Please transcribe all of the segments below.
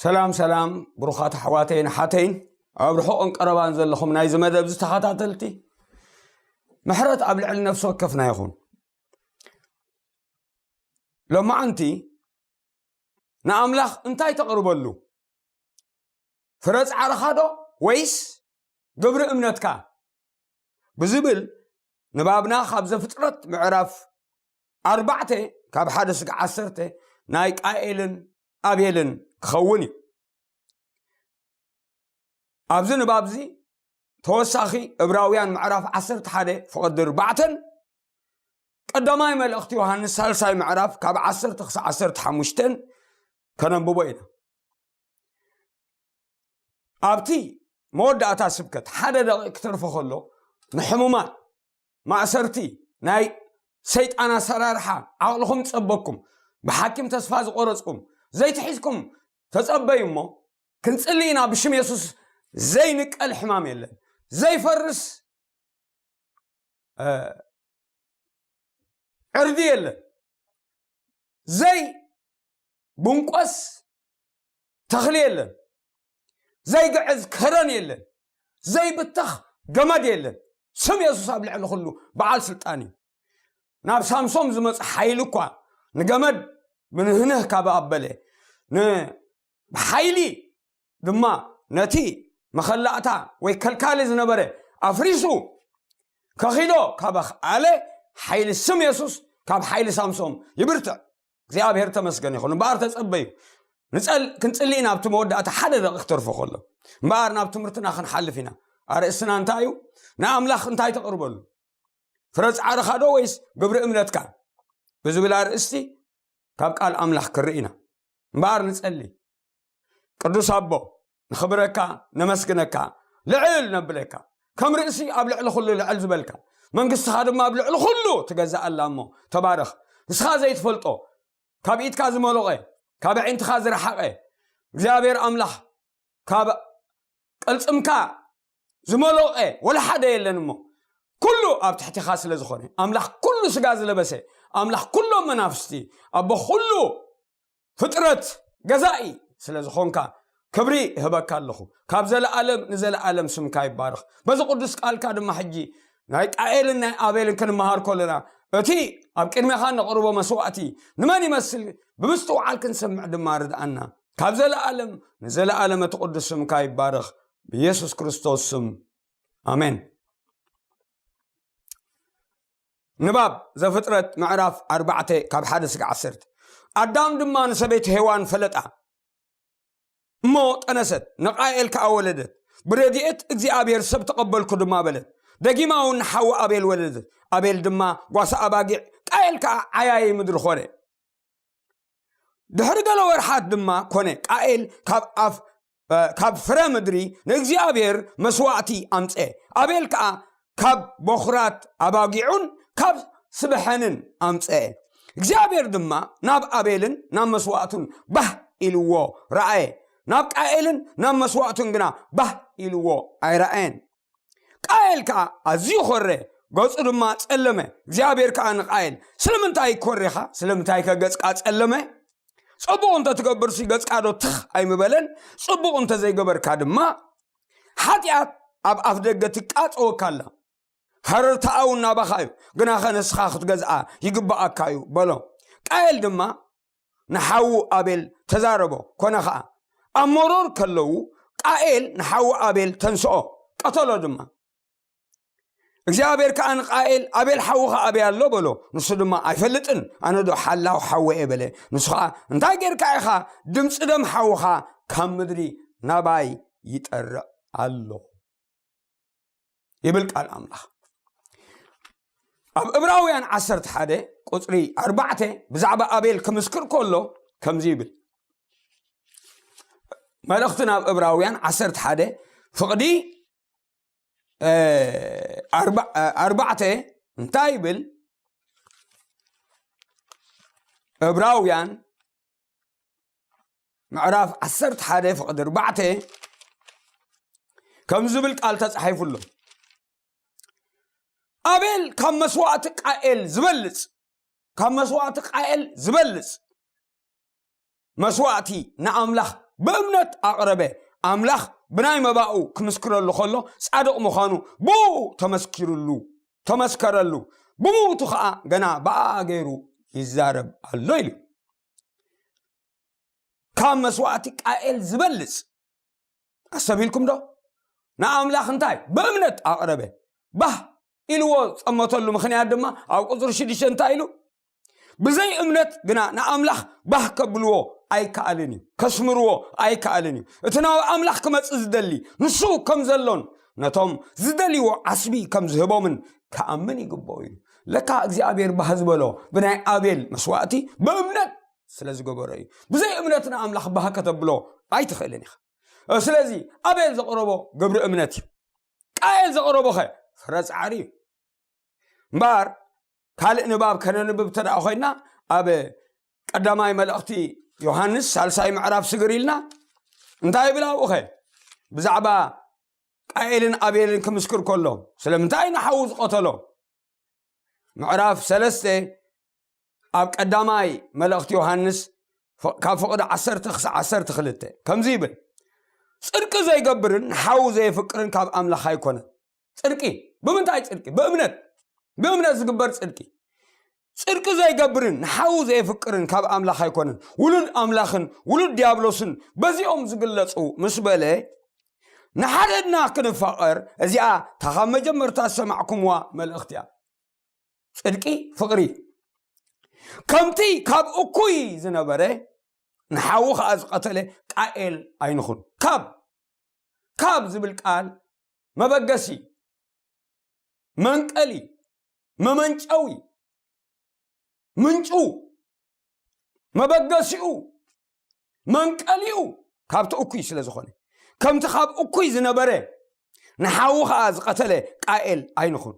ሰላም ሰላም፣ ብሩኻት ኣሕዋተይን ኣሓተይን፣ ኣብ ርሑቕን ቀረባን ዘለኹም ናይዚ መደብ ዝተኸታተልቲ፣ ምሕረት ኣብ ልዕሊ ነፍሲ ወከፍና ይኹን። ሎማዓንቲ ንኣምላኽ እንታይ ተቕርበሉ? ፍረ ጻዕርኻ ዶ ወይስ ግብሪ እምነትካ? ብዝብል ንባብና ካብ ዘፍጥረት ምዕራፍ ኣርባዕተ ካብ ሓደ ስጋ ዓሰርተ ናይ ቃኤልን ኣቤልን ክኸውን እዩ። ኣብዚ ንባብ እዚ ተወሳኺ ዕብራውያን ምዕራፍ ዓሰርተ ሓደ ፍቕዲ ኣርባዕተን ቀዳማይ መልእኽቲ ዮሃንስ ሳልሳይ ምዕራፍ ካብ ዓሰርተ ክሳብ ዓሰርተ ሓሙሽተን ከነንብቦ ኢና። ኣብቲ መወዳእታ ስብከት ሓደ ደቂቕ ክተርፎ ከሎ፣ ንሕሙማት፣ ማእሰርቲ፣ ናይ ሰይጣን ኣሰራርሓ፣ ዓቕልኹም ጸበኩም፣ ብሓኪም ተስፋ ዝቆረጽኩም ዘይትሒዝኩም ተጸበዩ እሞ፣ ክንጽሊ ኢና። ብሽም የሱስ ዘይንቀል ሕማም የለን፣ ዘይፈርስ እ፣ ዕርዲ የለን፣ ዘይብንቆስ ተኽሊ የለን፣ ዘይግዕዝ ከረን የለን፣ ዘይብተኽ ገመድ የለን። ስም የሱስ ኣብ ልዕሊ ኩሉ በዓል ስልጣን እዩ። ናብ ሳምሶም ዝመጽእ ሓይሊ እኳ ንገመድ ብንህንህ ካብ ኣበለ፣ ን-፣ ብሓይሊ ድማ ነቲ መኸላእታ ወይ ከልካሊ ዝነበረ ኣፍሪሱ ከኺዶ ካብ ኣኽኣለ፣ ሓይሊ ስም የሱስ ካብ ሓይሊ ሳምሶም ይብርትዕ። እግዚኣብሔር ተመስገን ይኹን። እምበኣር ተጸበዩ። ንጸል-፣ ክንጽሊ ኢና ኣብቲ መወዳእታ ሓደ ደቂቕ ተርፎ ከሎ። እምበኣር ናብ ትምህርትና ክንሓልፍ ኢና። ኣርእስትና እንታይ እዩ? ንኣምላኽ እንታይ ተቕርበሉ? ፍረ ጻዕርኻ ዶ ወይስ ግብሪ እምነትካ? ብዝብል ኣርእስቲ ካብ ቃል ኣምላኽ ክርኢ ኢና። እምበኣር ንጸሊ። ቅዱስ ኣቦ፣ ንኽብረካ፣ ነመስግነካ፣ ልዕል ነብለካ። ከም ርእሲ ኣብ ልዕሊ ኩሉ ልዕል ዝበልካ፣ መንግስትኻ ድማ ኣብ ልዕሊ ኩሉ ትገዛእ ኣላ እሞ ተባረኽ። ንስኻ ዘይትፈልጦ፣ ካብ ኢድካ ዝመሎቐ፣ ካብ ኣዒንትኻ ዝረሓቐ፣ እግዚኣብሔር ኣምላኽ ካብ ቅልጽምካ ዝመሎቐ ወላ ሓደ የለን እሞ፣ ኩሉ ኣብ ትሕቲኻ ስለ ዝኾነ፣ ኣምላኽ ኩሉ ስጋ ዝለበሰ፣ ኣምላኽ ኩሎም መናፍስቲ፣ ኣቦ ኩሉ ፍጥረት፣ ገዛኢ ስለ ዝኾንካ ክብሪ እህበካ ኣለኹ። ካብ ዘለኣለም ንዘለኣለም ስምካ ይባረኽ። በዚ ቅዱስ ቃልካ ድማ ሕጂ ናይ ቃኤልን ናይ ኣቤልን ክንመሃር ከለና፣ እቲ ኣብ ቅድሜኻ ነቕርቦ መስዋእቲ ንመን ይመስል ብምስትውዓል ክንሰምዕ ድማ ርድኣና። ካብ ዘለኣለም ንዘለኣለም እቲ ቅዱስ ስምካ ይባረኽ። ብየሱስ ክርስቶስ ስም፣ ኣሜን። ንባብ ዘፍጥረት ምዕራፍ ኣርባዕተ ካብ ሓደ ስጋ ዓሰርተ። ኣዳም ድማ ንሰበይቲ ሄዋን ፈለጣ፣ እሞ ጠነሰት፣ ንቃኤል ከኣ ወለደት። ብረድኤት እግዚኣብሔር ሰብ ተቐበልኩ ድማ በለት። ደጊማ እውን ንሓዊ ኣቤል ወለደት። ኣቤል ድማ ጓሳ ኣባጊዕ፣ ቃኤል ከኣ ዓያዪ ምድሪ ኾነ። ድሕሪ ገለ ወርሓት ድማ ኮነ፣ ቃኤል ካብ ኣፍ፣ እ፣ ካብ ፍረ ምድሪ ንእግዚኣብሔር መስዋእቲ ኣምጸ። ኣቤል ከኣ ካብ በኹራት ኣባጊዑን ካብ ስብሐንን ኣምጸ። እግዚኣብሔር ድማ ናብ ኣቤልን ናብ መስዋእቱን ባህ ኢልዎ ረኣየ፣ ናብ ቃኤልን ናብ መስዋእቱን ግና ባህ ኢልዎ ኣይረኣየን። ቃኤል ከኣ ኣዝዩ ኾረ፣ ገጹ ድማ ጸለመ። እግዚኣብሔር ከኣ ንቃኤል፣ "ስለምንታይ ኮሪኻ? ስለምንታይከ ገጽካ ጸለመ? ጽቡቕ እንተ ትገብርሲ ገጽካ ዶ ትኽ ኣይምበለን? ጽቡቕ እንተ ዘይገበርካ ድማ፣ ሓጢኣት ኣብ ኣፍ ደገ ትቃጸወካ ኣላ። ሃረርታኣ እውን ናባኻ እዩ፣ ግናኸ ንስኻ ክትገዝኣ ይግብኣካ እዩ" በሎ። ቃኤል ድማ ንሓዉ ኣቤል ተዛረቦ፣ ኮነ ኸኣ፣ ኣብ መሮር ከለዉ ቃኤል ንሓዉ ኣቤል ተንስኦ፣ ቀተሎ ድማ። እግዚኣብሔር ከኣ ንቃኤል፣ "ኣቤል ሓውኻ ኣበይ ኣሎ?" በሎ። ንሱ ድማ፣ "ኣይፈልጥን፣ ኣነ ዶ ሓላው ሓወ እየ?" በለ። ንሱ ኸኣ፣ "እንታይ ጌርካ ኢኻ? ድምጺ ደም ሓውኻ ካብ ምድሪ ናባይ ይጠርዕ ኣሎ" ይብል ቃል ኣምላኽ። ኣብ ዕብራውያን ዓሰርተ ሓደ ቁጽሪ ኣርባዕተ ብዛዕባ ኣቤል ክምስክር ከሎ ከምዚ ይብል። መልእኽቲ ናብ ዕብራውያን ዓሰርተ ሓደ ፍቕዲ፣ እ፣ ኣርባ-፣ እ፣ ኣርባዕተ እንታይ ይብል? ዕብራውያን ምዕራፍ ዓሰርተ ሓደ ፍቕዲ ኣርባዕተ ከም ዝብል ቃል ተጻሒፉ ኣሎ። ኣቤል ካብ መስዋእቲ ቃኤል ዝበልጽ፣ ካብ መስዋእቲ ቃኤል ዝበልጽ መስዋእቲ ንኣምላኽ ብእምነት ኣቕረበ። ኣምላኽ ብናይ መባኡ ክምስክረሉ ከሎ ጻድቕ ምዃኑ ብኡ ተመስኪሩሉ፣ ተመስከረሉ። ብሞቱ ኸኣ ገና ብኣ ገይሩ ይዛረብ ኣሎ ኢሉ። ካብ መስዋዕቲ ቃኤል ዝበልጽ ኣሰቢልኩም ዶ? ንኣምላኽ እንታይ ብእምነት ኣቕረበ። ባህ ኢልዎ ጸመተሉ ምኽንያት ድማ ኣብ ቁጽሪ ሽዱሽተ እንታይ ኢሉ? ብዘይ እምነት ግና ንኣምላኽ ባህ ከብልዎ ኣይከኣልን እዩ፣ ከስምርዎ ኣይከኣልን እዩ። እቲ ናብ ኣምላኽ ክመጽእ ዝደሊ ንሱ ከም ዘሎን ነቶም ዝደልይዎ ዓስቢ ከም ዝህቦምን ክኣምን ይግብኦ እዩ። ለካ እግዚኣብሔር ባህ ዝበሎ ብናይ ኣቤል መስዋእቲ ብእምነት ስለ ዝገበሮ እዩ። ብዘይ እምነት ንኣምላኽ ባህ ከተብሎ ኣይትኽእልን ኢኻ። ስለዚ ኣቤል ዘቕረቦ ግብሪ እምነት እዩ። ቃኤል ዘቕረቦኸ ፍረ ጻዕሪ እዩ። እምበኣር ካልእ ንባብ ከነንብብ እንተ ደኣ ኮይና ኣብ ቀዳማይ መልእኽቲ ዮሃንስ ሳልሳይ ምዕራፍ ስግር ኢልና እንታይ ይብል ኣብኡኸ? ብዛዕባ ቃኤልን ኣቤልን ክምስክር ከሎ ስለምንታይ ንሓዉ ዝቐተሎ? ምዕራፍ ሰለስተ ኣብ ቀዳማይ መልእኽቲ ዮሃንስ ፍ- ካብ ፍቕዲ ዓሰርተ ክሳዕ ዓሰርተ ክልተ ከምዚ ይብል፣ ጽድቂ ዘይገብርን ንሓዉ ዘየፍቅርን ካብ ኣምላኽ ኣይኮነን። ጽድቂ ብምንታይ ጽድቂ? ብእምነት፣ ብእምነት ዝግበር ጽድቂ። ጽድቂ ዘይገብርን ንሓዉ ዘየፍቅርን ካብ ኣምላኽ ኣይኮነን። ውሉድ ኣምላኽን ውሉድ ዲያብሎስን በዚኦም ዝግለጹ ምስ በለ፣ ንሓደድና ክንፋቐር እዚኣ እታ ካብ መጀመርታ ዝሰማዕኩምዋ መልእኽቲ እያ። ጽድቂ ፍቕሪ። ከምቲ ካብ እኩይ ዝነበረ ንሓዉ ኸኣ ዝቐተለ ቃኤል ኣይንኹን። ካብ ካብ ዝብል ቃል መበገሲ፣ መንቀሊ፣ መመንጨዊ፣ ምንጩ፣ መበገሲኡ፣ መንቀሊኡ ካብቲ እኩይ ስለ ዝኾነ፣ ከምቲ ካብ እኩይ ዝነበረ ንሓዉ ኸኣ ዝቐተለ ቃኤል ኣይንኹን።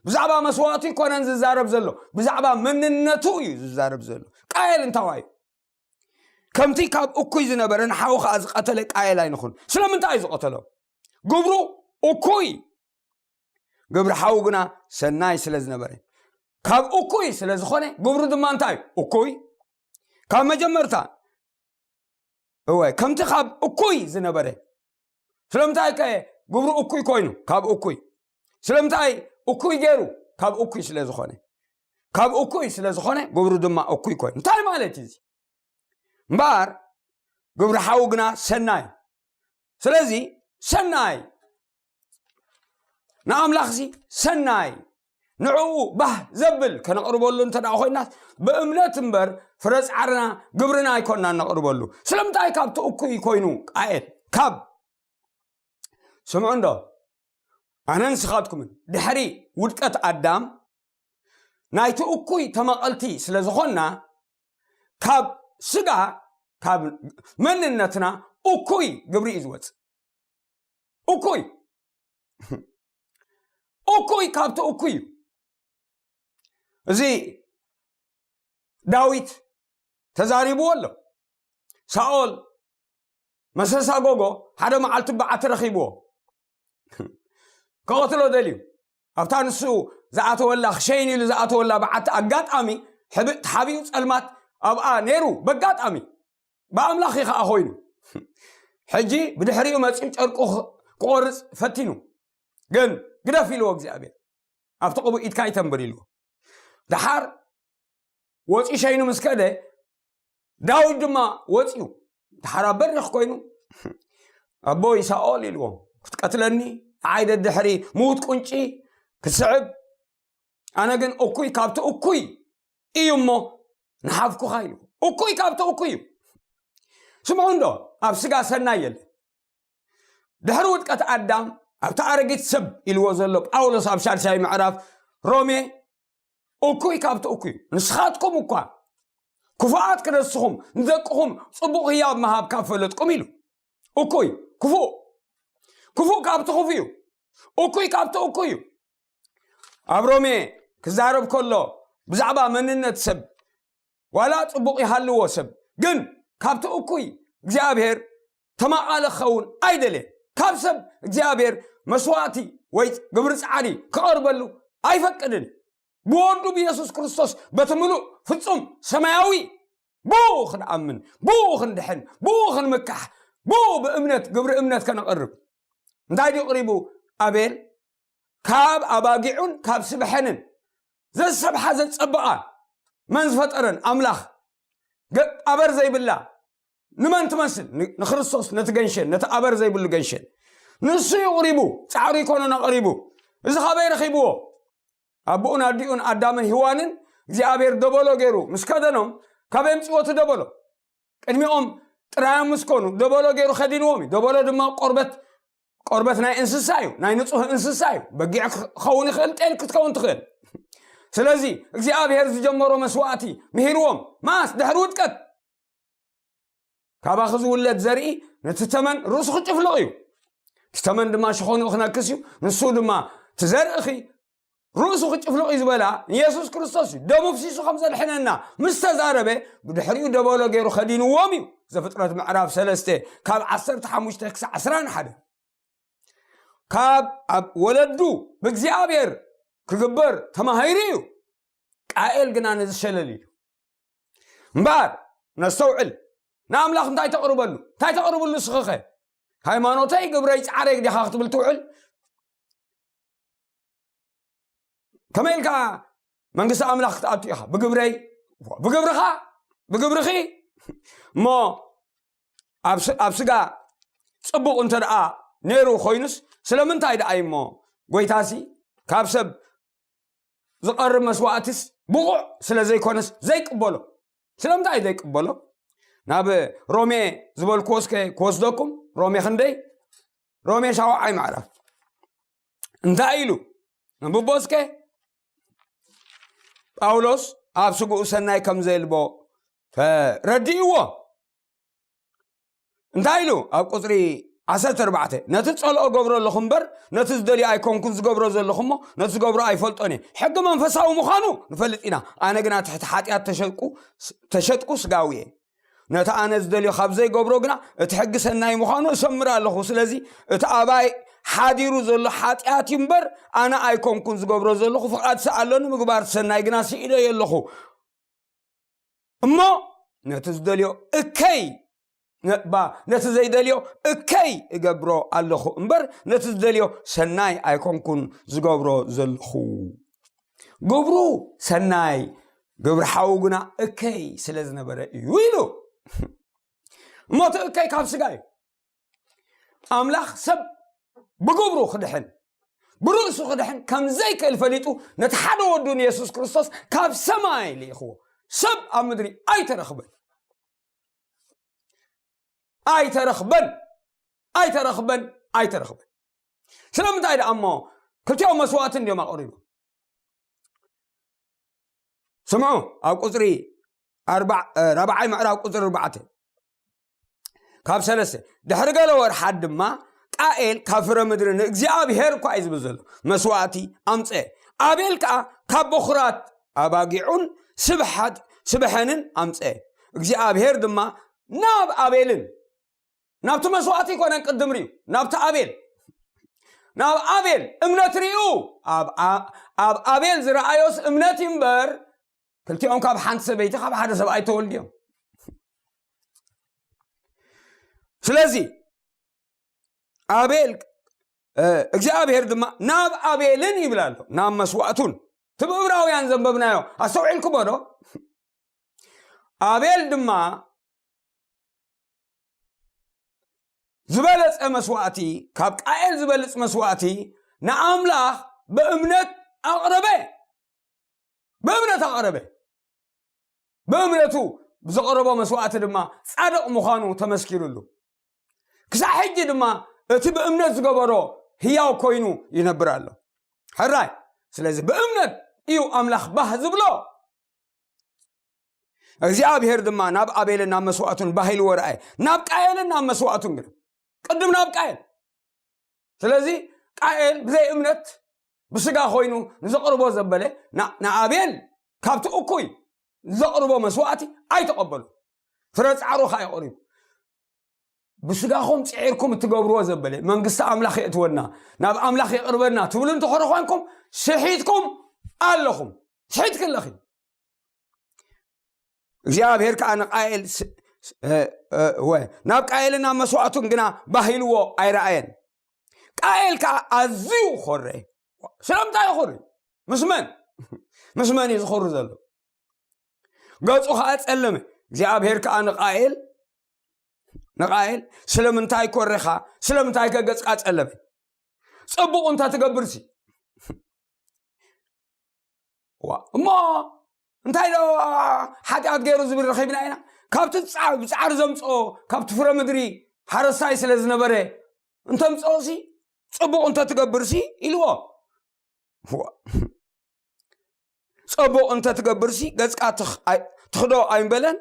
ብዛዕባ መስዋእቱ ኣይኮነን ዝዛረብ ዘሎ፣ ብዛዕባ መንነቱ እዩ ዝዛረብ ዘሎ። ቃኤል እንታዋይ እዩ? ከምቲ ካብ እኩይ ዝነበረ ንሓዉ ኸኣ ዝቐተለ ቃኤል ኣይንኹን። ስለምንታይ እዩ ዝቐተሎ? ግብሩ እኩይ። ግብሪ ሓዉ ግና ሰናይ ስለ ዝነበረ፣ ካብ እኩይ ስለ ዝኾነ ግብሩ ድማ እንታይ እዩ? እኩይ። ካብ መጀመርታ እወ ከምቲ ካብ እኩይ ዝነበረ። ስለምንታይ ከ ግብሩ እኩይ ኮይኑ? ካብ እኩይ። ስለምንታይ እኩይ ገይሩ? ካብ እኩይ ስለ ዝኾነ። ካብ እኩይ ስለ ዝኾነ ግብሩ ድማ እኩይ ኮይኑ። እንታይ ማለት እዩ እዚ? እምበኣር ግብሪ ሓዉ ግና ሰናይ። ስለዚ ሰናይ ንኣምላኽሲ ሰናይ ንዕኡ ባህ ዘብል ከነቕርበሉ እንተ ደኣ ኮይናስ ብእምነት እምበር ፍረ ጻዕርና ግብርና ኣይኮንና ነቕርበሉ። ስለምንታይ ካብቲ እኩይ ኮይኑ ቃኤል ካብ ስምዑ እንዶ ኣነ ንስኻትኩምን ድሕሪ ውድቀት ኣዳም ናይቲ እኩይ ተመቐልቲ ስለ ዝኾንና ካብ ስጋ ካብ መንነትና እኩይ ግብሪ እዩ ዝወፅእ። እኩይ እኩይ ካብቲ እኩይ እዩ። እዚ ዳዊት ተዛሪብዎ ኣሎ። ሳኦል መሰሳ ጎጎ ሓደ መዓልቲ በዓቲ ረኺብዎ ክቐትሎ ደልዩ ኣብታ ንሱ ዝኣተወላ ክሸይን ኢሉ ዝኣተወላ በዓቲ ኣጋጣሚ ሕብእ ተሓቢኡ ጸልማት ኣብኣ ነይሩ። በጋጣሚ ብኣምላኽ እዩ ከዓ ኮይኑ ሕጂ ብድሕሪኡ መፂኡ ጨርቁ ክቆርፅ ፈቲኑ ግን ግደፍ ኢልዎ እግዚኣብሔር ኣብቲ ቅቡእ ኢድካ ይተንብር ኢልዎ። ደሓር ወፂኡ ሸይኑ ምስ ከደ ዳዊት ድማ ወፂኡ ደሓር ኣብ በሪኽ ኮይኑ ኣቦይ ሳኦል ኢልዎ ክትቀትለኒ ንዓይ ደድሕሪ ምዉት ቁንጪ ክትስዕብ ኣነ ግን እኩይ ካብቲ እኩይ እዩ እሞ ንሓፍኩኻ ኢልዎ። እኩይ ካብቲ እኩይ እዩ። ስምዑ እንዶ ኣብ ስጋ ሰናይ የለ ድሕሪ ውድቀት ኣዳም ኣብቲ ኣረጊት ሰብ ኢልዎ ዘሎ ጳውሎስ ኣብ ሻድሻይ ምዕራፍ ሮሜ እኩይ ካብቲ እኩይ እዩ። ንስኻትኩም እኳ ክፉኣት ክነስኹም ንደቅኹም ጽቡቕ ህያብ ምሃብ ካብ ፈለጥኩም ኢሉ እኩይ ክፉእ ክፉእ ካብቲ ክፉእ እዩ። እኩይ ካብቲ እኩይ እዩ። ኣብ ሮሜ ክዛረብ ከሎ ብዛዕባ መንነት ሰብ ዋላ ጽቡቕ ይሃልዎ ሰብ ግን ካብቲ እኩይ እግዚኣብሔር ተማቓለ ክኸውን ኣይደልየን። ካብ ሰብ እግዚኣብሔር መስዋእቲ ወይ ግብሪ ጻዕሪ ክቐርበሉ ኣይፈቅድን። ብወዱ ብየሱስ ክርስቶስ በቲ ምሉእ ፍጹም ሰማያዊ ብኡ ክንኣምን፣ ብኡ ክንድሕን፣ ብኡ ክንምካሕ፣ ብኡ ብእምነት፣ ግብሪ እምነት ከነቕርብ። እንታይ ድዩ ቅሪቡ ኣቤል? ካብ ኣባጊዑን ካብ ስብሐንን ዘሰብሓ ዘጸበቓ፣ መን ዝፈጠረን ኣምላኽ፣ ገ-፣ ኣበር ዘይብላ፣ ንመን ትመስል? ን-፣ ንክርስቶስ፣ ነቲ ገንሸል፣ ነቲ ኣበር ዘይብሉ ገንሸል። ንሱ እዩ ቅሪቡ፣ ጻዕሩ ይኮነን ኣቕሪቡ። እዚ ካበይ ረኺብዎ? ኣቦኡን ኣዲኡን ኣዳምን ሂዋንን እግዚኣብሔር ደበሎ ገይሩ ምስ ከደኖም፣ ካበይ ኣምጽእዎ እቲ ደበሎ? ቅድሚኦም ጥራዮም ምስ ኮኑ፣ ደበሎ ገይሩ ከዲንዎም እዩ። ደበሎ ድማ ቆርበት፣ ቆርበት ናይ እንስሳ እዩ፣ ናይ ንጹህ እንስሳ እዩ። በጊዕ ክኸውን ይኽእል፣ ጤል ክትከውን ትኽእል። ስለዚ እግዚኣብሔር ዝጀመሮ መስዋእቲ ምሂርዎም። ማስ ድሕሪ ውድቀት ካባኺ ዝውለድ ዘርኢ ነቲ ተመን ርእሱ ክጭፍልቕ እዩ። እቲ ተመን ድማ ሸኾንኡ ክነክስ እዩ። ንሱ ድማ እቲ ዘርእኺ ርእሱ ክጭፍልቕ እዩ ዝበላ ንየሱስ ክርስቶስ እዩ። ደሙ ፍሲሱ ከም ዘድሕነና ምስ ተዛረበ፣ ብድሕሪኡ ደበሎ ገይሩ ከዲንዎም እዩ። ዘፍጥረት ምዕራፍ ሰለስተ ካብ ዓሰርተ ሓሙሽተ ክሳዕ ዕስራን ሓደ። ካብ ኣብ ወለዱ ብእግዚኣብሔር ክግበር ተማሂሩ እዩ። ቃኤል ግና ነዚ ሸለል ኢሉ። እምበኣር ነስተውዕል። ንኣምላኽ እንታይ ተቕርበሉ? እንታይ ተቕርብሉ ንስኺኸ? ሃይማኖተይ፣ ግብረይ፣ ጻዕረይ ዲኻ ክትብል ትውዕል? ከመይ ኢልካ መንግስቲ ኣምላኽ ክትኣቱ ኢኻ? ብግብረይ፣ ብግብርኻ፣ ብግብርኺ። እሞ ኣብ ስ-፣ ኣብ ስጋ ጽቡቕ እንተ ደኣ ነይሩ ኮይኑስ፣ ስለምንታይ ደኣ እዩ እሞ ጎይታሲ ካብ ሰብ ዝቐርብ መስዋእትስ ብቑዕ ስለ ዘይኮነስ ዘይቅበሎ? ስለምንታይ ዘይቅበሎ? ናብ ሮሜ ዝበልክዎ እስከ ክወስደኩም። ሮሜ ክንደይ? ሮሜ ሻውዓይ ምዕራፍ እንታይ ኢሉ? ንብቦ እስከ። ጳውሎስ ኣብ ስግኡ ሰናይ ከም ዘየልቦ ተረዲእዎ። እንታይ ኢሉ? ኣብ ቁጽሪ ዓሰርተ ኣርባዕተ፣ "ነቲ ጸልኦ ገብሮ ኣለኹ እምበር፣ ነቲ ዝደልዮ ኣይኮንኩን ዝገብሮ ዘለኹ እሞ፣ ነቲ ዝገብሮ ኣይፈልጦን እየ። ሕጊ መንፈሳዊ ምዃኑ ንፈልጥ ኢና፣ ኣነ ግና ትሕቲ ሓጢኣት ተሸጥኩ፣ ተሸጥኩ ስጋዊ እየ። ነቲ ኣነ ዝደልዮ ካብ ዘይገብሮ ግና፣ እቲ ሕጊ ሰናይ ምዃኑ እሰምር ኣለኹ። ስለዚ እቲ ኣባይ ሓዲሩ ዘሎ ሓጢኣት እዩ እምበር፣ ኣነ ኣይኮንኩን ዝገብሮ ዘለኹ፣ ፍቓድ ኣለኒ፣ ምግባር ሰናይ ግና ስኢነዮ ኣለኹ። እሞ ነቲ ዝደልዮ እከይ፣ ነ-፣ ባ-፣ ነቲ ዘይደልዮ እከይ እገብሮ ኣለኹ እምበር፣ ነቲ ዝደልዮ ሰናይ ኣይኮንኩን ዝገብሮ ዘለኹ። ግብሩ ሰናይ፣ ግብሪ ሓዉ ግና እከይ ስለ ዝነበረ እዩ" ኢሉ። እሞ እቲ እከይ ካብ ስጋ እዩ። ኣምላኽ ሰብ ብግብሩ ክድሕን፣ ብርእሱ ክድሕን ከም ዘይክእል ፈሊጡ፣ ነቲ ሓደ ወዱ ንየሱስ ክርስቶስ ካብ ሰማይ ልኢኽዎ። ሰብ ኣብ ምድሪ ኣይተረኽበን። ኣይተረኽበን። ኣይተረኽበን። ኣይተረኽበን። ስለምንታይ ደኣ እሞ ክልቲኦም መስዋእቲ እንድዮም ኣቕሪቦም? ስምዑ፣ ኣብ ቁጽሪ ኣርባዕ-፣ እ፣ ራብዓይ ምዕራፍ ቁጽሪ ኣርባዕተ ካብ ሰለስተ፣ "ድሕሪ ገለ ወርሓት ድማ ቃኤል ካብ ፍረ ምድሪ ንእግዚኣብሔር እኳ እዩ ዝብል ዘሎ መስዋእቲ ኣምጽአ። ኣቤል ከኣ ካብ በኹራት ኣባጊዑን ስብሓት-፣ ስብሐንን ኣምጽአ። እግዚኣብሔር ድማ ናብ ኣቤልን" ናብቲ መስዋእቲ ኣይኮነን ቅድም ርእዩ፣ ናብቲ ኣቤል። ናብ ኣቤል እምነት ርእዩ። ኣብ ኣ-፣ ኣብ ኣቤል ዝረኣዮስ እምነት እዩ እምበር፣ ክልቲኦም ካብ ሓንቲ ሰበይቲ ካብ ሓደ ሰብኣይ ተወልድዮም። ስለዚ ኣቤል፣ እ፣ እግዚኣብሔር ድማ ናብ ኣቤልን ይብል ኣሎ፣ ናብ መስዋእቱን። እቲ ብዕብራውያን ዘንበብናዮ ኣስተውዒልኩሞ ዶ? ኣቤል ድማ ዝበለጸ መስዋእቲ፣ ካብ ቃኤል ዝበልጽ መስዋእቲ ንኣምላኽ ብእምነት ኣቕረበ። ብእምነት ኣቕረበ። ብእምነቱ ብዘቕረቦ መስዋእቲ ድማ ጻድቕ ምዃኑ ተመስኪሩሉ። ክሳዕ ሕጂ ድማ እቲ ብእምነት ዝገበሮ ህያው ኮይኑ ይነብር ኣሎ። ሕራይ፣ ስለዚ ብእምነት እዩ ኣምላኽ ባህ ዝብሎ። እግዚኣብሔር ድማ ናብ ኣቤልን ናብ መስዋእቱን ባህ ኢልዎ ረኣየ። ናብ ቃኤልን ናብ መስዋእቱን ግን፣ ቅድም ናብ ቃኤል። ስለዚ ቃኤል ብዘይ እምነት ብስጋ ኮይኑ ንዘቕርቦ ዘበለ፣ ና-፣ ንኣቤል ካብቲ እኩይ ዘቕርቦ መስዋእቲ ኣይተቐበሉ። ፍረ ጻዕሩ ኸኣ እዩ ቀሪቡ። ብስጋኹም ጽዒርኩም እትገብርዎ ዘበለ፣ መንግስቲ ኣምላኽ የእትወና፣ ናብ ኣምላኽ የቕርበና ትብሉ እንተኾነ ኾንኩም፣ ስሒትኩም ኣለኹም። ስሒትኪ ኣለኺ። እግዚኣብሔር ከዓ ንቃኤል ናብ ቃኤልን ናብ መስዋእቱን ግና ባህ ኢልዎ ኣይረኣየን። ቃኤል ከዓ ኣዝዩ ኮረ። ስለምንታይ ይኮሪ? ምስ መን ምስ መን እዩ ዝኮሪ ዘሎ? ገጹ ከዓ ጸለመ። እግዚኣብሔር ከዓ ንቃኤል ንቃኤል ስለምንታይ ኮረኻ? ስለምንታይ ከ ገጽካ ጸለመ? ጽቡቕ እንተ ትገብርሲ እሞ እንታይ ዶ ሓጢኣት ገይሩ ዝብል ረኺብና ኢና? ካብቲ ብፃዕሪ ዘምፅኦ ካብቲ ፍረ ምድሪ ሓረስታይ ስለ ዝነበረ እንተምፅኦሲ ጽቡቕ እንተ ትገብርሲ ኢልዎ። ጽቡቕ እንተ ትገብርሲ ገጽካ ትኽዶ ኣይምበለን?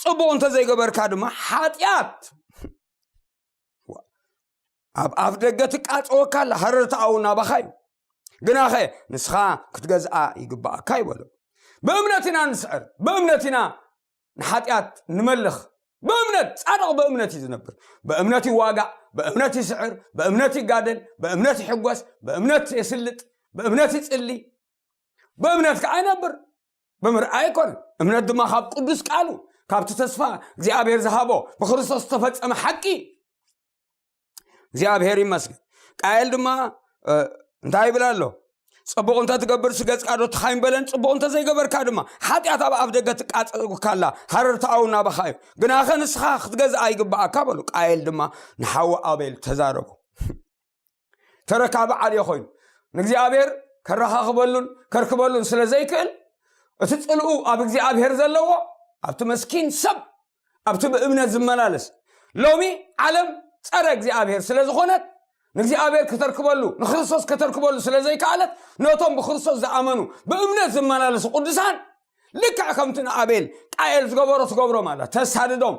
ጽቡቕ እንተ ዘይገበርካ ድማ ሓጢኣት ኣብ ኣፍ ደገ ትቃጸወካ ኣላ። ሃረርታ ኣው ናባኻ እዩ። ግናኸ ንስኻ ክትገዝኣ ይግባኣካ ይበሎ። ብእምነት ኢና ንስዕር፣ ብእምነት ኢና ንሓጢኣት ንመልኽ። ብእምነት ጻድቕ ብእምነት እዩ ዝነብር። ብእምነት ይዋጋእ፣ ብእምነት ይስዕር፣ ብእምነት ይጋደል፣ ብእምነት ይሕጎስ፣ ብእምነት የስልጥ፣ ብእምነት ይጽሊ፣ ብእምነት ከዓ ይነብር። ብምርኣይ ኣይኮነን። እምነት ድማ ካብ ቅዱስ ቃሉ ካብቲ ተስፋ እግዚኣብሔር ዝሃቦ ብክርስቶስ ዝተፈጸመ ሓቂ። እግዚኣብሔር ይመስገን። ቃየል ድማ እንታይ ይብል ኣሎ? ጽቡቕ እንተ ትገብር ስገጽካ ዶ ትኻይን በለን። ጽቡቕ እንተ ዘይገበርካ ድማ ሓጢኣት ኣብ ኣፍ ደገ ትቃጸጉካላ ሃረርታኣው ናባኻ እዩ፣ ግናኸ ንስኻ ክትገዝኣ ይግብኣካ በሉ። ቃየል ድማ ንሓዊ ኣቤል ተዛረቡ። ተረካቢ ዓልዮ ኮይኑ ንእግዚኣብሔር ከረኻኽበሉን ከርክበሉን ስለ ዘይክእል እቲ ጽልኡ ኣብ እግዚኣብሔር ዘለዎ ኣብቲ መስኪን ሰብ ኣብቲ ብእምነት ዝመላለስ። ሎሚ ዓለም ጸረ እግዚኣብሔር ስለ ዝኾነት ንእግዚኣብሔር ከተርክበሉ ንክርስቶስ ከተርክበሉ ስለ ዘይከኣለት ነቶም ብክርስቶስ ዝኣመኑ ብእምነት ዝመላለሱ ቅዱሳን ልክዕ ከምቲ ንኣቤል ቃየል ዝገበሮ ትገብሮም ኣላ። ተሳድዶም።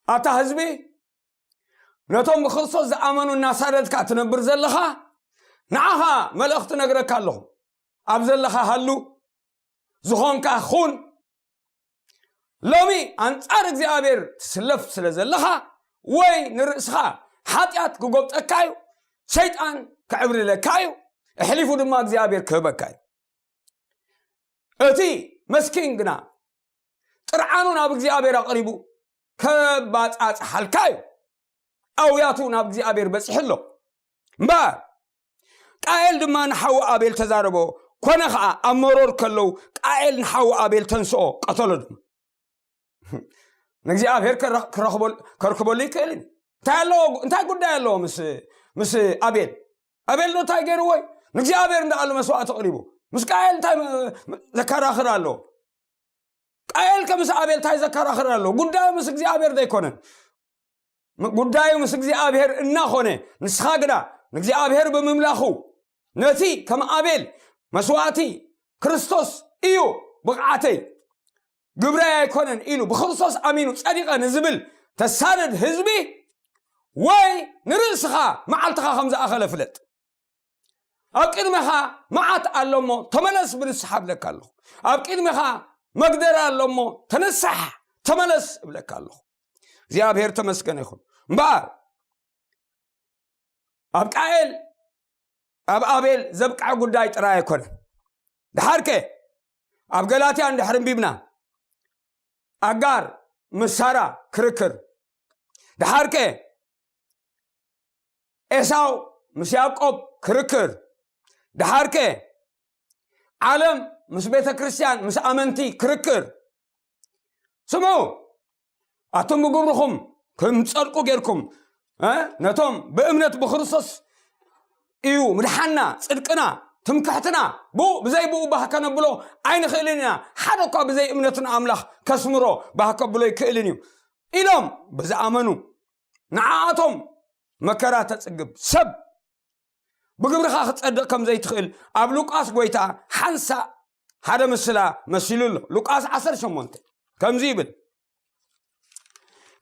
ኣታ ህዝቢ ነቶም ብክርስቶስ ዝኣመኑ እናሳደድካ ትነብር ዘለኻ ንዓኻ መልእኽቲ ነግረካ ኣለኹ። ኣብ ዘለኻ ሃሉ ዝኾንካ ኹን። ሎሚ ኣንጻር እግዚኣብሔር ትስለፍ ስለ ዘለኻ ወይ ንርእስኻ ሓጢኣት ክጎብጠካ እዩ። ሰይጣን ክዕብልለካ እዩ። ኣሕሊፉ ድማ እግዚኣብሔር ክህበካ እዩ። እቲ መስኪን ግና ጥርዓኑ ናብ እግዚኣብሔር ኣቕሪቡ ከባጻጽሓልካ እዩ። ኣውያቱ ናብ እግዚኣብሔር በጺሑ ኣሎ። እምበኣር ቃኤል ድማ ንሓዊ ኣቤል ተዛረቦ። ኮነ ኸዓ ኣብ መሮር ከለዉ ቃኤል ንሓዊ ኣቤል ተንስኦ ቀተሎ ድማ። ንእግዚኣብሔር ከርክበሉ ይክእል እዩ። እንታይ ጉዳይ ኣለዎ ምስ ኣቤል? ኣቤል ዶ እንታይ ገይርዎ እዩ? ንእግዚኣብሔር እንዳኣሉ መስዋእቲ ኣቕሪቡ ምስ ቃኤል እንታይ ዘከራኽር ኣለዎ? ቃኤል ከምስ ኣቤል እንታይ ዘከራኽር ኣለዎ? ጉዳዩ ምስ እግዚኣብሔር ዘይኮነን። ጉዳዩ ምስ እግዚኣብሔር እናኾነ ንስኻ ግና ንእግዚኣብሔር ብምምላኹ ነቲ ከም ኣቤል መስዋእቲ ክርስቶስ እዩ ብቕዓተይ ግብረይ ኣይኮነን ኢሉ ብክርስቶስ ኣሚኑ ጸዲቐ ንዝብል ተሳደድ ህዝቢ ወይ ንርእስኻ መዓልትኻ ከም ዝኣኸለ ፍለጥ። ኣብ ቅድሜኻ መዓት ኣሎ እሞ ተመለስ ብንስሓ ብለካ ኣለኹ። ኣብ ቅድሜኻ መግደር ኣሎ እሞ ተነሳሕ ተመለስ እብለካ ኣለኹ። እግዚኣብሔር ተመስገነ ይኹን። እምበኣር ኣብ ቃኤል ኣብ ኣቤል ዘብቅዐ ጉዳይ ጥራይ ኣይኮነን። ድሓርከ ኣብ ገላትያ እንድሕር እንቢብና ኣጋር ምስ ሳራ ክርክር፣ ድሓርከ ኤሳው ምስ ያዕቆብ ክርክር፣ ድሓርከ ዓለም ምስ ቤተ ክርስቲያን ምስ ኣመንቲ ክርክር። ስምዑ፣ ኣቱም ብግብርኹም ከም ጸድቁ ጌርኩም ነቶም ብእምነት ብክርስቶስ እዩ ምድሓና ጽድቅና ትምክሕትና፣ ብኡ ብዘይ ብኡ ባህ ከነብሎ ኣይንኽእልን ኢና። ሓደ እኳ ብዘይ እምነትን ኣምላኽ ከስምሮ ባህ ከብሎ ኣይክእልን እዩ ኢሎም ብዝኣመኑ ንዓኣቶም መከራ ተጽግብ ሰብ ብግብርኻ ክትጸድቕ ከም ዘይትኽእል ኣብ ሉቃስ ጎይታ ሓንሳእ ሓደ ምስላ መሲሉ ኣሎ። ሉቃስ ዓሰርተ ሸሞንተ ከምዚ ይብል፣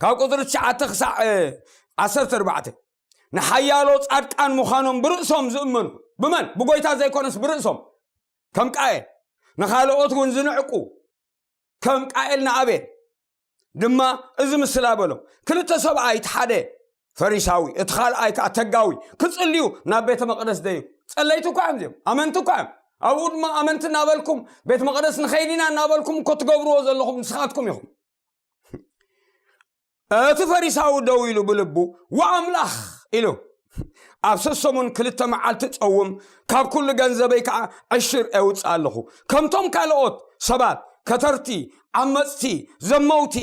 ካብ ቁፅሪ ትሽዓተ ክሳዕ ዓሰርተ ኣርባዕተ፣ ንሓያሎ ጻድቃን ምዃኖም ብርእሶም ዝእመኑ። ብመን? ብጎይታ ዘይኮነስ ብርእሶም። ከም ቃየል ንኻልኦት እውን ዝንዕቁ ከም ቃኤል ንኣቤል ድማ እዚ ምስላ በሎ። ክልተ ሰብኣይ፣ እቲ ሓደ ፈሪሳዊ እቲ ካልኣይ ከዓ ተጋዊ ክጽልዩ ናብ ቤተ መቕደስ ደዩ። ጸለይቲ እኳ እዮም እዚኦም፣ ኣመንቲ እኳ እዮም። ኣብኡ ድማ ኣመንቲ እናበልኩም ቤት መቕደስ ንኸይድ ኢና እናበልኩም እኮ ትገብርዎ ዘለኹም ንስኻትኩም ኢኹም። እቲ ፈሪሳዊ ደው ኢሉ ብልቡ፣ "ወኣምላኽ" ኢሉ፣ "ኣብ ሰሰሙን ክልተ መዓልቲ ጸውም፣ ካብ ኩሉ ገንዘበይ ከኣ ዕሽር እውጽእ ኣለኹ። ከምቶም ካልኦት ሰባት ከተርቲ፣ ዓመጽቲ፣ ዘመውቲ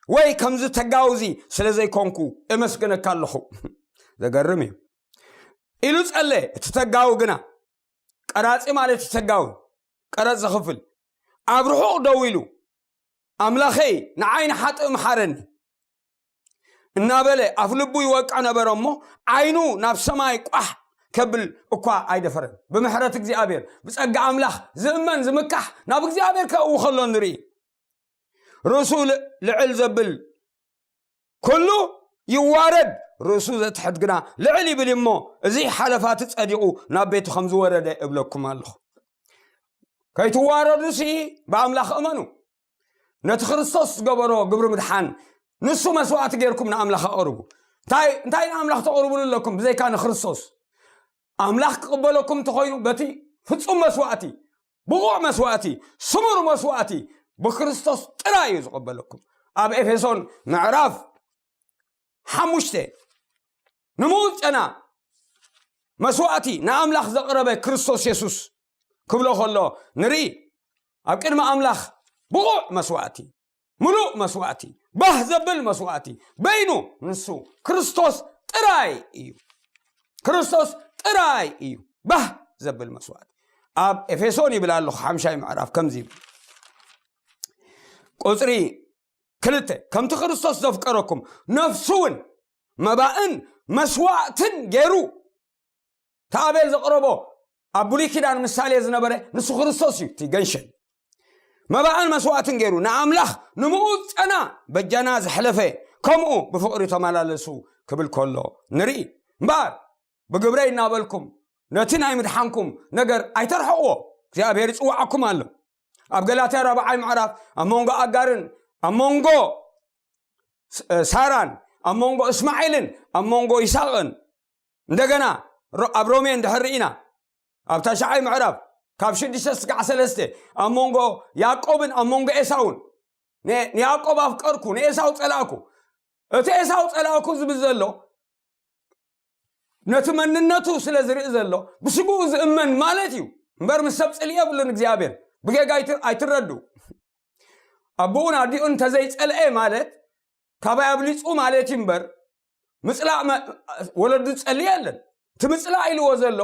ወይ ከምዚ ተጋውዚ ስለ ዘይኮንኩ እመስግነካ ኣለኹ።" ዘገርም እዩ። ኢሉ ጸለ። እቲ ተጋዊ ግና፣ ቀራጺ ማለት እዩ ተጋዊ፣ ቀረጽ ዝኽፍል፣ ኣብ ርሑቕ ደው ኢሉ፣ "ኣምላኸይ፣ ንዓይ ንሓጥእ ምሓረኒ" እናበለ ኣፍ ልቡ ይወቅዕ ነበረ እሞ፣ ዓይኑ ናብ ሰማይ ቋሕ ከብል እኳ ኣይደፈረን። ብምሕረት እግዚኣብሔር፣ ብጸጋ ኣምላኽ ዝእመን ዝምካሕ ናብ እግዚኣብሔር ከእዊ ከሎ ንርኢ። ርእሱ ል-፣ ልዕል ዘብል ኩሉ ይዋረድ፣ ርእሱ ዘትሕት ግና ልዕል ይብል እሞ፣ እዚ ሓለፋቲ ጸዲቑ ናብ ቤቱ ከም ዝወረደ እብለኩም ኣለኹ። ከይትዋረዱሲ ብኣምላኽ እመኑ። ነቲ ክርስቶስ ዝገበሮ ግብሪ ምድሓን፣ ንሱ መስዋዕቲ ጌርኩም ንኣምላኽ ኣቕርቡ። እንታይ፣ እንታይ ንኣምላኽ ተቕርቡሉ ኣለኩም ብዘይካ ንክርስቶስ? ኣምላኽ ክቕበለኩም እንተኾይኑ፣ በቲ ፍጹም መስዋዕቲ፣ ብቑዕ መስዋዕቲ፣ ስሙር መስዋዕቲ ብክርስቶስ ጥራይ እዩ ዝቕበለኩም። ኣብ ኤፌሶን ምዕራፍ ሓሙሽተ፣ ንምውት ጨና መስዋዕቲ ንኣምላኽ ዘቕረበ ክርስቶስ የሱስ ክብሎ ከሎ ንርኢ። ኣብ ቅድሚ ኣምላኽ ብቑዕ መስዋዕቲ፣ ምሉእ መስዋዕቲ፣ ባህ ዘብል መስዋዕቲ፣ በይኑ ንሱ ክርስቶስ ጥራይ እዩ። ክርስቶስ ጥራይ እዩ ባህ ዘብል መስዋዕቲ። ኣብ ኤፌሶን ይብል ኣለኹ፣ ሓምሻይ ምዕራፍ ከምዚ ይብል። ቁጽሪ ክልተ፣ "ከምቲ ክርስቶስ ዘፍቀረኩም፣ ነፍሱ እውን መባእን መስዋዕትን ገይሩ"። እቲ ኣቤል ዘቕረቦ ኣብ ብሉይ ኪዳን ምሳሌ ዝነበረ ንሱ ክርስቶስ እዩ፣ እቲ ገንሸል። "መባእን መስዋዕትን ገይሩ ንኣምላኽ ንምኡት ጨና በጃና ዘሕለፈ፣ ከምኡ ብፍቕሪ ተመላለሱ" ክብል ከሎ ንርኢ። እምበኣር ብግብረይ እናበልኩም ነቲ ናይ ምድሓንኩም ነገር ኣይተርሕቕዎ፣ እግዚኣብሔር ይጽውዓኩም ኣሎ። ኣብ ገላትያ ራብዓይ ምዕራፍ ኣብ መንጎ ኣጋርን ኣብ መንጎ ስ-፣ ሳራን ኣብ መንጎ እስማዒልን ኣብ መንጎ ይስሐቅን፣ እንደገና ሮ-፣ ኣብ ሮሜ እንድሕር ርኢና፣ ኣብ ታሽዓይ ምዕራፍ ካብ ሽዱሽተ እስካዕ ሰለስተ፣ ኣብ መንጎ ያዕቆብን ኣብ መንጎ ኤሳውን፣ ን-፣ ንያዕቆብ ኣፍቀርኩ፣ ንኤሳው ጸላእኩ። እቲ ኤሳው ጸላእኩ ዝብል ዘሎ ነቲ መንነቱ ስለ ዝርኢ ዘሎ፣ ብስግኡ ዝእመን ማለት እዩ እምበር፣ ምስ ሰብ ጽልኢ የብሉን። እግዚኣብሔር ብጌጋ ኣይት-፣ ኣይትረዱ። ኣቦኡን ኣዲኡን እንተዘይጸልኤ ማለት፣ ካባይ ኣብሊጹ ማለት እዩ እምበር፣ ምጽላእ መ-፣ ወለዱ ዝጸልእ የለን። እቲ ምጽላእ ኢልዎ ዘሎ፣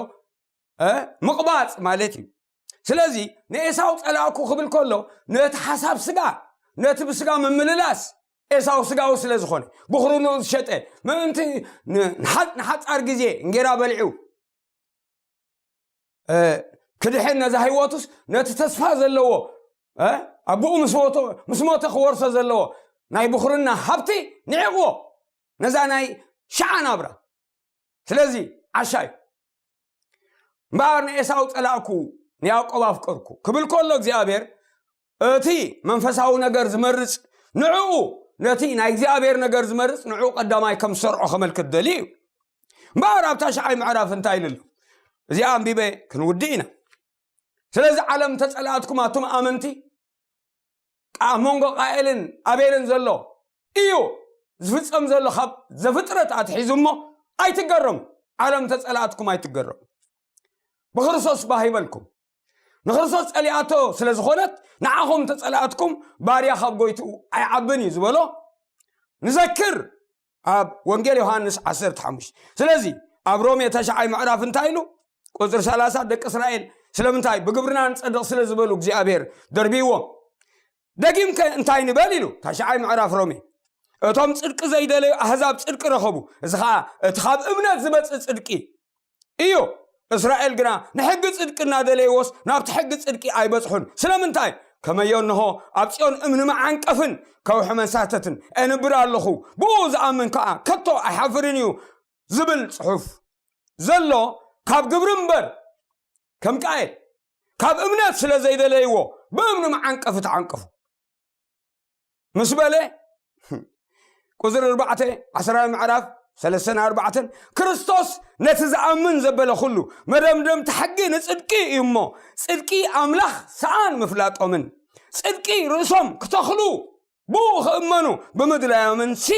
እ፣ ምቕባጽ ማለት እዩ። ስለዚ ንኤሳው ጸላእኩ ክብል ከሎ፣ ነቲ ሓሳብ ስጋ፣ ነቲ ብስጋ ምምልላስ፣ ኤሳው ስጋዊ ስለ ዝኾነ፣ ብኽሩ ንኡ ዝሸጠ፣ ምእንቲ ን-፣ ንሓ-፣ ንሓጻር ግዜ እንጌራ በሊዑ፣ እ፣ ክድሕን ነዛ ህይወቱስ ነቲ ተስፋ ዘለዎ፣ እ፣ ኣቦኡ ምስ ሞተ፣ ምስ ሞተ ክወርሶ ዘለዎ ናይ ብኹርና ሃብቲ ንዒቕዎ፣ ነዛ ናይ ሽዓ ናብራ። ስለዚ ዓሻ እዩ። እምበኣር ንኤሳው ጸላእኩ፣ ንያዕቆብ ኣፍቀርኩ ክብል ከሎ እግዚኣብሔር፣ እቲ መንፈሳዊ ነገር ዝመርጽ ንዕኡ፣ ነቲ ናይ እግዚኣብሔር ነገር ዝመርጽ ንዕኡ ቀዳማይ ከም ዝሰርዖ ከመልክት ደልዩ እዩ። እምበኣር ኣብ ታሽዓይ ምዕራፍ እንታይ ኢሉ ኣሎ? እዚኣ ኣንቢበ ክንውድእ ኢና። ስለዚ ዓለም ተጸላእትኩም ኣቱም ኣመንቲ፣ ኣብ መንጎ ቃኤልን ኣቤልን ዘሎ እዩ ዝፍጸም ዘሎ፣ ካብ ዘፍጥረት ኣትሒዙ እሞ ኣይትገረሙ። ዓለም ተጸላእትኩም ኣይትገረሙ። ብክርስቶስ ባህ ይበልኩም። ንክርስቶስ ጸሊኣቶ ስለ ዝኾነት፣ ንዓኹም ተጸላእትኩም፣ ባርያ ካብ ጎይትኡ ኣይዓብን እዩ ዝበሎ ንዘክር። ኣብ ወንጌል ዮሃንስ ዓሰርተ ሓሙሽተ። ስለዚ ኣብ ሮሜ ተሽዓይ ምዕራፍ እንታይ ኢሉ? ቁጽሪ ሰላሳ፣ ደቂ እስራኤል ስለምንታይ ብግብርና ንጸድቕ ስለ ዝበሉ እግዚኣብሔር ደርቢዎም። ደጊምከ እንታይ ንበል ኢሉ? ተሽዓይ ምዕራፍ ሮሜ፣ "እቶም ጽድቂ ዘይደለዩ ኣህዛብ ጽድቂ ረኸቡ፣ እዚ ኸኣ እቲ ካብ እምነት ዝመጽእ ጽድቂ እዩ። እስራኤል ግና ንሕጊ ጽድቂ እናደለይዎስ ናብቲ ሕጊ ጽድቂ ኣይበጽሑን። ስለምንታይ? ከመዮ እንሆ ኣብ ጽዮን እምኒ መዓንቀፍን ከውሒ መሳተትን እንብር ኣለኹ፣ ብኡ ዝኣምን ከኣ ከቶ ኣይሓፍርን እዩ" ዝብል ጽሑፍ ዘሎ፣ ካብ ግብሪ እምበር፣ ከም ቃየል ካብ እምነት ስለ ዘይደለይዎ ብእምኒ መዓንቀፊ ተዓንቀፉ ምስ በለ፣ ቁጽሪ ኣርባዕተ፣ ዓስራይ ምዕራፍ፣ ሰለስተን ኣርባዕተን ክርስቶስ ነቲ ዝኣምን ዘበለ ኩሉ መደምደምቲ ሕጊ ንጽድቂ እዩ እሞ፣ ጽድቂ ኣምላኽ ሰኣን ምፍላጦምን ጽድቂ ርእሶም ክተኽሉ ብኡ ክእመኑ ብምድላዮምን ሲ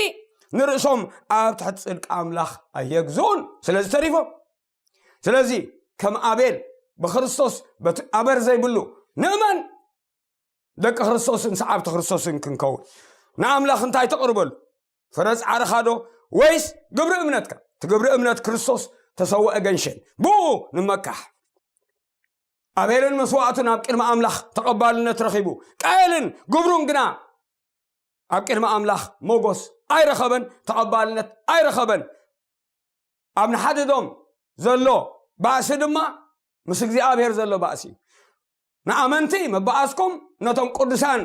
ንርእሶም ኣብ ትሕቲ ጽድቂ ኣምላኽ ኣየግዝኡን። ስለዚ ተሪፎም። ስለዚ ከም ኣቤል ብክርስቶስ በቲ ኣበር ዘይብሉ ንእመን። ደቂ ክርስቶስን ሰዓብቲ ክርስቶስን ክንከውን ንኣምላኽ እንታይ ተቕርበሉ? ፍረ ጻዕርኻ ዶ ወይስ ግብሪ እምነትካ? እቲ ግብሪ እምነት ክርስቶስ ተሰውአ ገንሸል ብኡ ንመካሕ። ኣቤልን መስዋዕቱን ኣብ ቅድሚ ኣምላኽ ተቐባልነት ረኺቡ፣ ቃየልን ግብሩን ግና ኣብ ቅድሚ ኣምላኽ ሞጎስ ኣይረኸበን፣ ተቐባልነት ኣይረኸበን። ኣብ ንሓድዶም ዘሎ ባእሲ ድማ ምስ እግዚኣብሔር ዘሎ ባእሲ እዩ። ንኣመንቲ ምበኣስኩም፣ ነቶም ቅዱሳን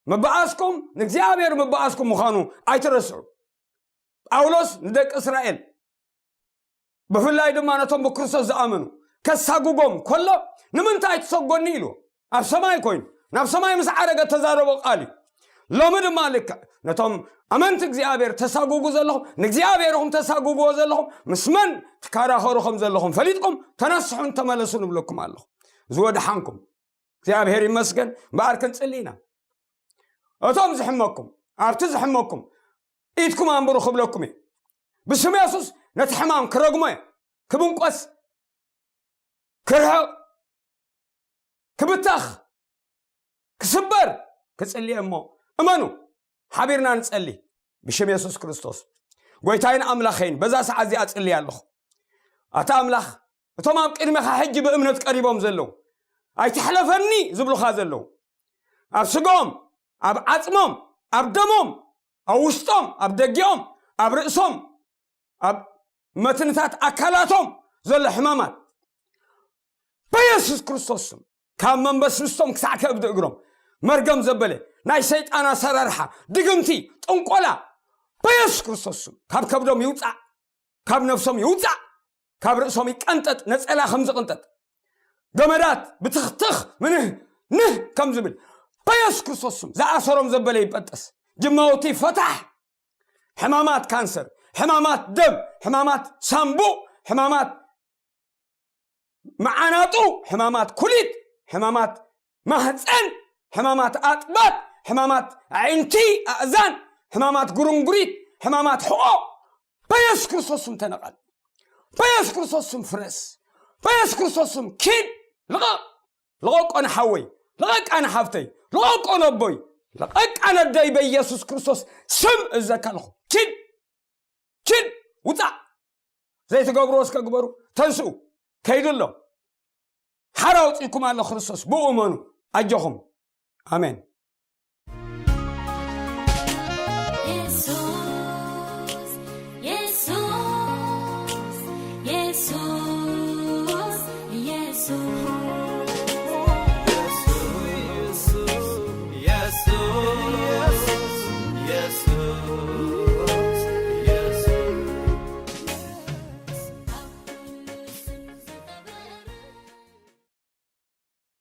ምበኣስኩም፣ ንእግዚኣብሔር ምበኣስኩም ምዃኑ ኣይትረስዑ። ጳውሎስ ንደቂ እስራኤል ብፍላይ ድማ ነቶም ብክርስቶስ ዝኣመኑ ከሳጉጎም ከሎ፣ ንምንታይ ትሰጎኒ ኢሉ ኣብ ሰማይ ኮይኑ ናብ ሰማይ ምስ ዓረገ ተዛረቦ ቃል እዩ። ሎሚ ድማ ልክዕ ነቶም ኣመንቲ እግዚኣብሔር ተሳጉጉ ዘለኹም፣ ንእግዚኣብሔር ኢኹም ተሳጉግዎ ዘለኹም፣ ምስ መን ትከራኸሩ ከም ዘለኹም ፈሊጥኩም ተነስሑን ተመለሱን እብለኩም ኣለኹ። ዝወድሓንኩም እግዚኣብሔር ይመስገን። እምበኣር ክንጽሊ ኢና። እቶም ዝሕመኩም ኣብቲ ዝሕመኩም ኢድኩም ኣንብሩ ክብለኩም እዩ። ብስም የሱስ ነቲ ሕማም ክረግሞ እየ። ክብንቆስ፣ ክርሕቕ፣ ክብተኽ፣ ክስበር ክጽሊ እየ እሞ እመኑ። ሓቢርና ንጸሊ። ብሽም የሱስ ክርስቶስ ጎይታይን ኣምላኸይን በዛ ሰዓት እዚኣ ጽሊ ኣለኹ። ኣታ ኣምላኽ እቶም ኣብ ቅድሜኻ ሕጂ ብእምነት ቀሪቦም ዘለዉ ኣይትሕለፈኒ ዝብሉኻ ዘለዉ ኣብ ስጋኦም ኣብ ዓጽሞም ኣብ ደሞም ኣብ ውሽጦም ኣብ ደጊኦም ኣብ ርእሶም ኣብ መትንታት ኣካላቶም ዘሎ ሕማማት በየሱስ ክርስቶስ ስም ካብ መንበስብስቶም ክሳዕ ከእብዲ እግሮም መርገም ዘበለ ናይ ሰይጣን ኣሰራርሓ ድግምቲ ጥንቆላ በየሱስ ክርስቶስ ስም ካብ ከብዶም ይውፃእ ካብ ነፍሶም ይውፃእ ካብ ርእሶም ይቀንጠጥ ነፀላ ከም ዝቅንጠጥ ገመዳት ብትኽትኽ ምንህ ንህ ከም ዝብል በየሱስ ክርስቶስ ስም ዝኣሰሮም ዘበለ ይበጠስ ጅማውቲ ፈታሕ ሕማማት ካንሰር ሕማማት ደም ሕማማት ሳምቡእ ሕማማት መዓናጡ ሕማማት ኩሊት ሕማማት ማህፀን ሕማማት ኣጥባት ሕማማት ኣዒንቲ ኣእዛን ሕማማት ጉርንጉሪት ሕማማት ሕቆ በየሱስ ክርስቶስ ስም ተነቐል በየሱስ ክርስቶስ ስም ፍረስ በየሱስ ክርስቶስ ስም ኪድ ልቐቕ ልቐቆ ንሓወይ ልቐቃ ንሓፍተይ ልቐቆ ነቦይ ልቐቃ ነደይ በየሱስ ክርስቶስ ስም እዘካልኹ ኪድ ኪድ ውፃእ ዘይትገብርዎ እስከ ግበሩ ተንስኡ ከይዱ ኣሎ ሓራ ኣውፂእኩም ኣሎ ክርስቶስ ብኡ እመኑ ኣጆኹም ኣሜን የሱስ የሱስ የሱስ የሱስ